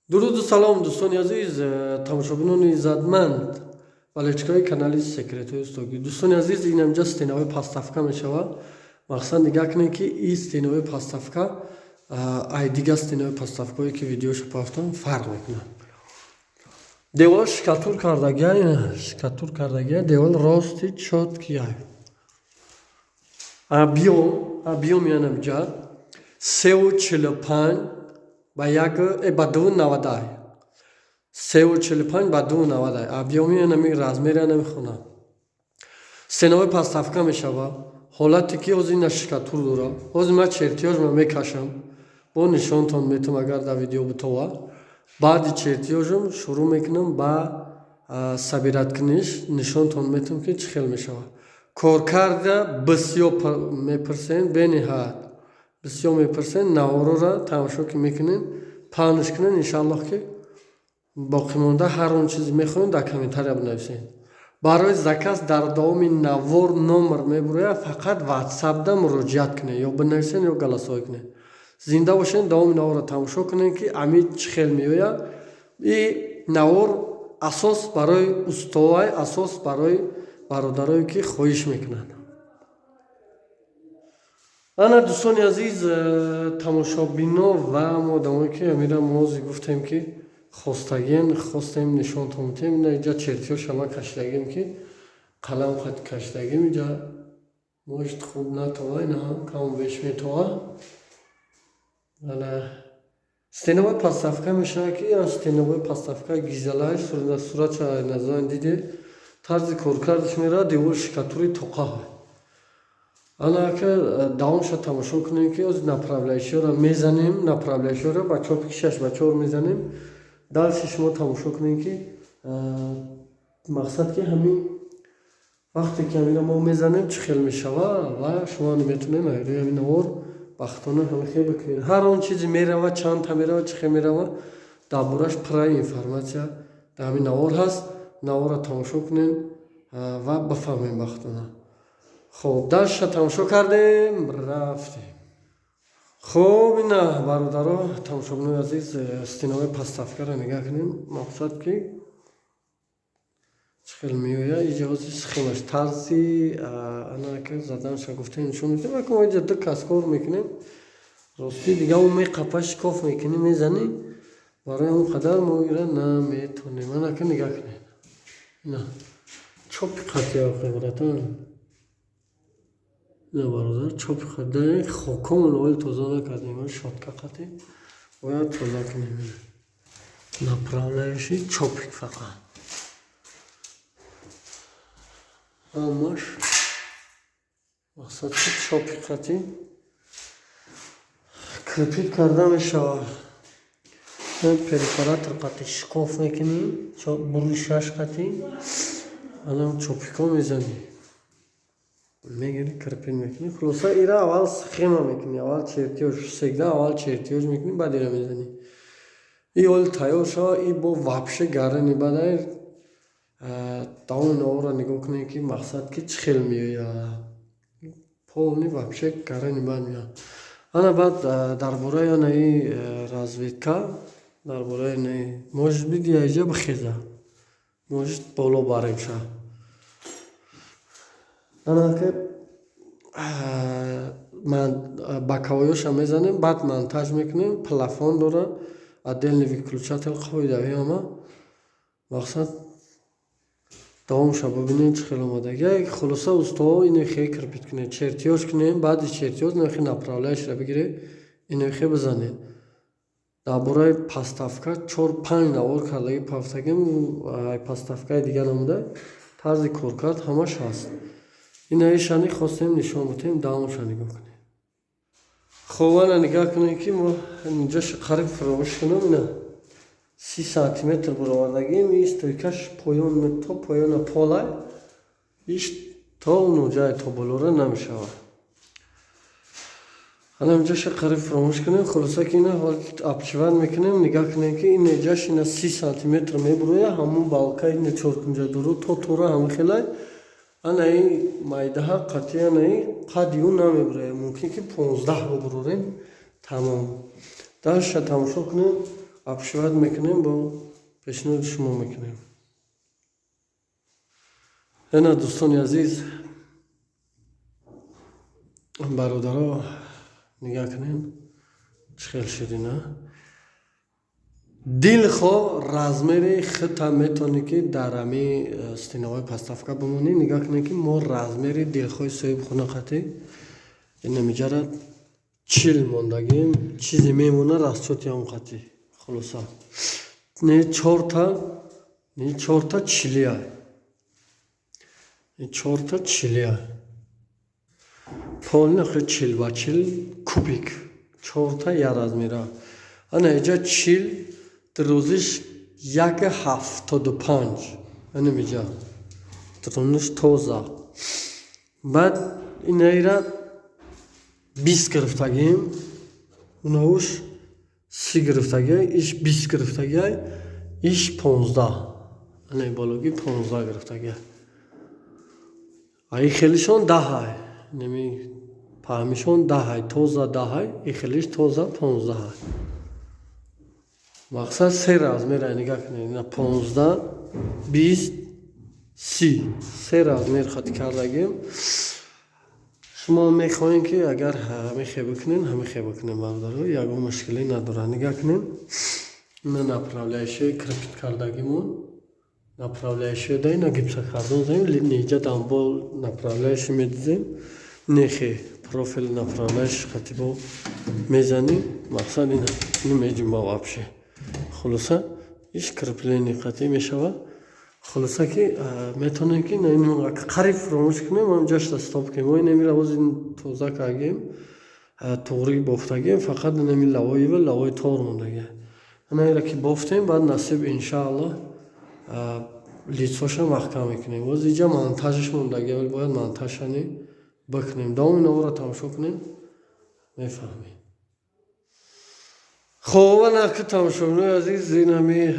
Дуруду салом, дӯстони азиз, тамошобинони иззатманд, болельщикои канали Секретҳои устогӣ. Дӯстони азиз, ин ҳамҷа стенаҳои подставка мешавад. Мақсад, нигаҳ кунед, ки ин стенаҳои подставка ай дигар стенаҳои подставкаое, ки видеошо пафтам, фарқ мекунад. Девол штукатур кардагия, штукатур кардагия, девол рости чёткий. Объём, объём янамҷа 3,45 ба як ба 2,90, 3,45 ба 2,90 объёми янами, размери янами хона. Стенаҳои подставка мешавад. Ҳолате ки ҳозир ина штукатур дорам, ҳозир ман чертёжма мекашам, бо нишонтон метавам, агар дар видео битова. Баъди чертёжам шурӯъ мекунам ба собирать куниш, нишонтон метавам, ки чӣ хел мешавад. Коркарда бисёр мепурсем, бениҳоят бисёр мепурсем. Наворора тамошо ки мекунем, паҳнш кунем, иншааллоҳ, ки боқимонда ҳар он чизе мехоҳем, дар комментария бинависед. Барои заказ дар давоми навор номер мебурояд, фақат ватсапда муроҷиат кунед, ё бинависед, ё голосовой кунед. Зинда бошед, давоми наворро тамошо кунед, ки ами чӣ хел меояд. И навор асос барои устовай, асос барои бародарое, ки хоҳиш мекунанд. Ана, дӯстони азиз, тамошобино ва мо одамое, ки амира мози гуфтем, ки хостагиен, хостем нишонтон битем. Ина инҷа чертёжа ман кашидагим, ки қалам қад кашидагим. Инҷа может хуб натова, ина каму беш метова. Ана стеновой подставка мешавад, ки стеновой подставка гизалаш суратша назаран диде, тарзи коркардаш меравад, девори штукатури тоқа. Ана ака, давомша тамошо кунем, ки оз направляющиҳоро мезанем, направляющиҳоро ба чопи шаш ба чор мезанем. Дальше шумо тамошо кунем, ки мақсад, ки ҳамин вақте ки ҳамина мо мезанем, чӣ хел мешава ва шумо метавонем рӯи ҳамин навор бахтона ҳама хел бикунед. Ҳар он чизе мерава, чандта мерава, чӣ хел мерава, дар бораш пурра информация дар ҳамин навор ҳаст. Наворро тамошо кунем ва бифаҳмем бахтона. Хоб, дальше тамошо кардем, рафтем. Хуб, ина, бародаро, тамошобинои азиз, стенаҳои подставкаро нигаҳ кунем. Мақсад, ки чӣ хел меояд. Иҷози схемаш, тарзи анака заданша гуфтем, нишон медиҳем. Ака, мо инҷа ду кас кор мекунем. Ростӣ, дига он меқапа, шикоф мекунӣ, мезанӣ, барои он қадар мо ира наметонем. Анака, нигаҳ кунед, ина чопи қатъи, братан, ина, бародар, чопи қатъи. Хокомон оли тоза накардем, щётка қатъи бояд тоза кунем. Направляющий чопик фақат ҳамаш, мақсад, ки чопи қатъи крепить карда мешавад. Перфоратор қатъи шикоф мекунӣ, бури шаш қатъи, анам чопикҳо мезанӣ, мегирӣ, крепить мекунӣ. Хулоса, ира аввал схема мекунӣ, аввал чертёж, всегда аввал чертёж мекунӣ, баъд ира мезанӣ. И оли тайёр шава, и бо вообще гарани. Баъд давоми наворро нигоҳ кунед, ки мақсад, ки чӣ хел меояд, полный вообще гарани баъд меояд. Ана баъд дар бораи анаи разведка, дар бораи анаи, может быть, яиҷа бихеза, может, боло барем ша. Анака боковойҳоша мезанем, баъд монтаж мекунем. Плафон дора, отдельный выключатель, қоидави ҳама. Мақсад, давомша бибинед, чӣ хел омадагӣ. Хулоса, устоҳо, ине хе крепить кунед, чертёж кунем, баъди чертёж нахи направляющийро бигиред, ине хе бизанед. Дар бораи подставка чор панҷ навор кардагӣ пафтагим, подставкаи дига намуда, тарзи коркард ҳамаш ҳаст. Инаишани хостем нишон бутем, давомша нигоҳ кунед. Хоб, ана нигаҳ кунед, ки мо инҷаша қариб фуромӯш кунам. Ина 30 сантиметр буровардагим, и стойкаш поён то поёна полай, иш то унуҷае то болора намешавад. Ана инҷаша қариб фуромӯш кунем. Хулоса, ки ина обшивать мекунем. Нигаҳ кунем, ки ин ҷаш ина 30 сантиметр мебурояд, ҳамун балка ина чоркунҷа дору то тора ҳама хелай. Ана ин майдаҳа қатъи, ана ин қадди ӯ намебурояд, мумкин ки 15 бубурорем, тамом. Дальше тамошо кунем. Обшивать мекунем, бо пешниҳоди шумо мекунем. Ина, дӯстони азиз, бародаро, нигаҳ кунем, чӣ хел шуд ина. Дилхоҳ размери худта метавонӣ, ки дар ҳами стенаҳои подставка бимонӣ. Нигаҳ кунед, ки мо размери дилхоҳи соҳибхона қатӣ инамиҷара 40 мондагим, чизе мемона, расчёти ҳам қатӣ. Хулоса, не чорта, не чорта чилия, чорта чилия, полный 40 ба 40 кубик, чорта я размера. Ана иҷа 40, дарозиш 1,75, анамиҷа даруниш тоза. Баъд инаира 20 гирифтагим, унауш 30 гирифтагиай, иш 20 гирифтагиай, иш 15, ана бологи 15 гирифтагиай. Ай хелишон 10-ай, неми паҳмишон 10-ай, тоза 10-ай, и хелиш тоза 15-ай. Мақсад, се размера. Нигаҳ кунед, ина 15, 20, 30, се размер хати кардагим. Шумо мехоҳем, ки агар ҳамихе бикунем, ҳамихе бикунем, бародаро, ягон мушкиле надорад. Нигаҳ кунем, ина направляющий крепить кардагимон, направляющий да ина гипсокартон заем, ниҷа дамбол направляющий медизем, нехе профили направляющий хатибо мезанем. Мақсад, ина намеҷунба вообще. Хулоса, иш крепление қатъӣ мешавад. Хулоса, ки метавонем, ки қариб фуромӯш кунем, ҳамҷашта стоп кунем. Мо инамира ҳозир тоза кардем, туғрӣ бофтагем, фақат инами лавоива лавои тор мондагия. Анаира ки бофтем, баъд насиб, иншааллоҳ, лицоша маҳкам мекунем. Боз иҷа монтажаш мондагия, вале бояд монтажшани бикунем. Давоми наворро тамошо кунем, мефаҳмем. Хоб, ана ки, тамошобинои азиз, инами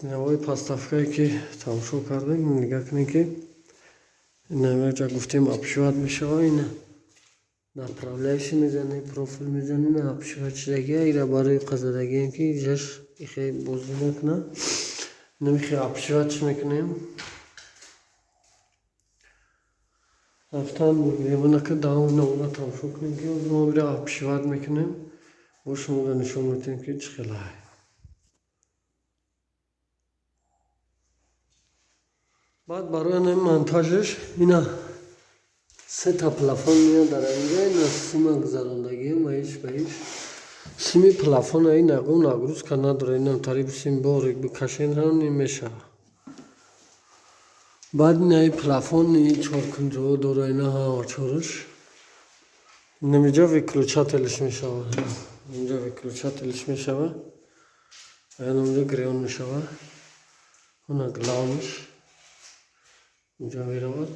навои подставкае, ки тамошо кардем, нигаҳ кунем, ки инамаҷа гуфтем, обшивать мешава. Ина направляющий мезанем, профил мезанем, обшивать шудагия. Ира барои қазадагием, ки ҷаш ихе бозӣ накунад. Инамихе обшивать мекунем, рафтан мегирем. Анака давоми навора тамошо кунем, ки мо ира обшивать мекунем, бо шуморо нишон медиҳем, ки чӣ хелай. Баъд барои ана монтажаш ина сета плафон меяд дар инҷа. Ина сима гузарондагием ва иш ба иш сими плафона, ин ягон нагрузка надорад. Инам тариби сим борик бикашен ҳам мешавад. Баъд инаи плафони чоркунҷоҳо дора, ина ҳама чораш. Инамиҷа выключателш мешавад, инҷа выключателш мешавад, инамҷа гирён мешавад. Она главныш инҷа меравад,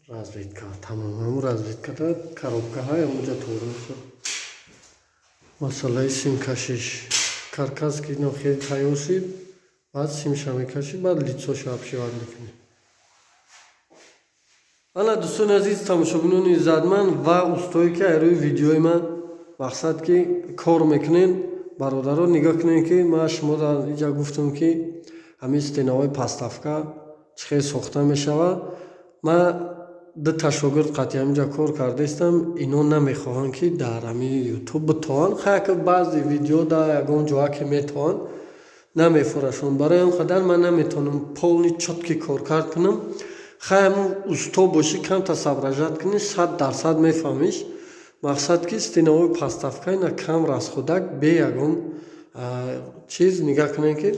розетка тамом. Ҳамун розеткада коробкаҳай, ҳамунҷа туғри мешавад. Масъалаи симкашиш, каркас ки ино хеле тайёр шид, баъд симша мекашӣ, баъд лицоша обшивать мекунӣ. Ана, дӯстони азиз, тамошобинони иззатманд ва устое, ки рӯи видеои ман, мақсад, ки кор мекунен, бародаро, нигоҳ кунед, ки ман шуморо иҷа гуфтам, ки ҳамин стенаҳои подставка чӣ хел сохта мешавад. Ман дута шогирд қатъи ҳаминҷа кор кардаистам, ино намехоҳанд, ки дар ҳамин Ютуб битованд. Хаяк, баъзе видео да ягон ҷоа ки метаванд, намефурашон. Барои ҳам қадар ман наметавонам полный чёткий коркард кунам. Хай, ҳамун усто бошӣ, камта соображать кунӣ, 100% мефаҳмиш. Мақсад, ки стенаҳои подставка ина кам расходак, бе ягон чиз. Нигаҳ кунед, ки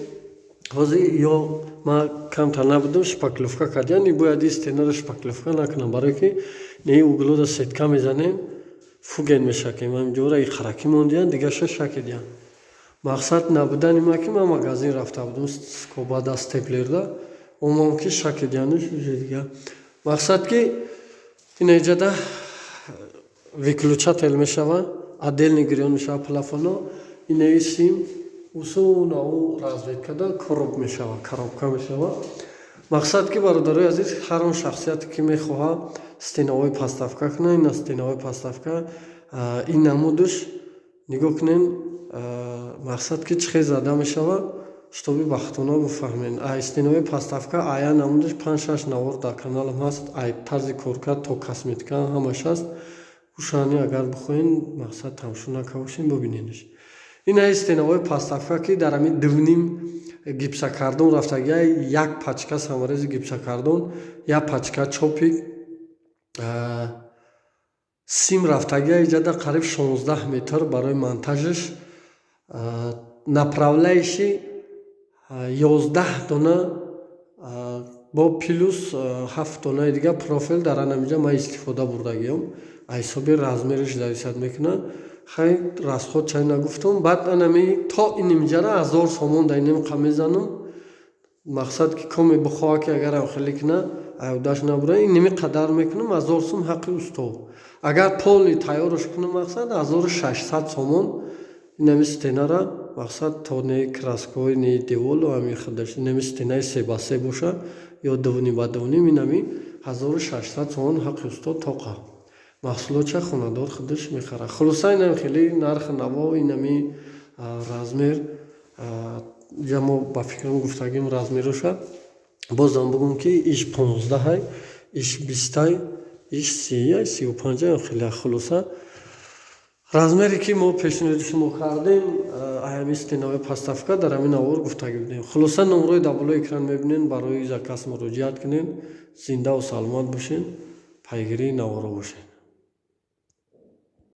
ҳозир ё ман камтар набудам, шпаклёвка кардям. Бояд ин стенаро шпаклёвка накунам, барое ки неи углода сетка мезанем, фуген мешавад, ки ҳаминҷоро қаракӣ мондиянд, дигаша шакидиянд. Мақсад, набудани ман, ки ман магазин рафта будам, скобада, степлерда омам, ки шакидиянаш уже дига. Мақсад, ки инаиҷада выключатель мешавад, отдельный гирён мешавад плафоно, инаи сим усунау розеткада короб мешавад, коробка мешавад. Мақсад, ки, бародарои азиз, ҳар он шахсияте, ки мехоҳад стенаҳои подставка кунад, ина стенаҳои подставка ин намудаш, нигоҳ кунед. Мақсад, ки чӣ хел зада мешавад, чтобы бахтона бифаҳмед. Ай стеновой подставка ая намудаш панҷ-шаш навор дар каналам ҳаст, ай тарзи коркард то косметика ҳамаш ҳаст. Гӯшани агар бихоҳед, мақсад, тамошо накарда бошед, бибинедш. Ин ай стеновой подставка, ки дар ҳамин 2,5 гипсокартон рафтагиай: як пачка саморези гипсокартон, як пачка чопик, сим рафтагиай. Иҷада қариб 16 метр барои монтажаш, направляющий 11 дона бо плюс ҳафт донаи дига профил дар анамиҷа ман истифода бурдагиём. Аз ҳисоби размериш зависать мекунад. Хай, расход чай нагуфтам. Баъд анами то инимиҷара 1000 сомон дар инамиқа мезанам. Мақсад, ки коме бихоҳад, ки агарам хеле кунад, айёдаш набура, иними қадар мекунам, 1000 сум ҳаққи усто. Агар полный тайёраш кунам, мақсад, 1600 сомон инами стенара, мақсад, то не краскаҳои, не деволу ҳами худаш, инами стенаи 3 ба 3 боша ё 2,5 ба 2,5, инами 1600 сомон ҳаққи усто тоқа. Маҳсулотша хонадор худаш мехарад. Хулоса, инам хеле нархи наво, инами размер ҷа мо ба фикрам гуфтагим размероша. Бозам бугум, ки иш 15-ай, иш 20-ай, иш 30-ай, 35-ай, хеле. Хулоса, размере ки мо пешниҳоди шумо кардем, аями стеновой подставка дар ҳамин навор гуфтагӣ будем. Хулоса, номрои дар болои экран мебинед, барои заказ муроҷиат кунед. Зиндаву саломат бошед, пайгирии наворо бошед.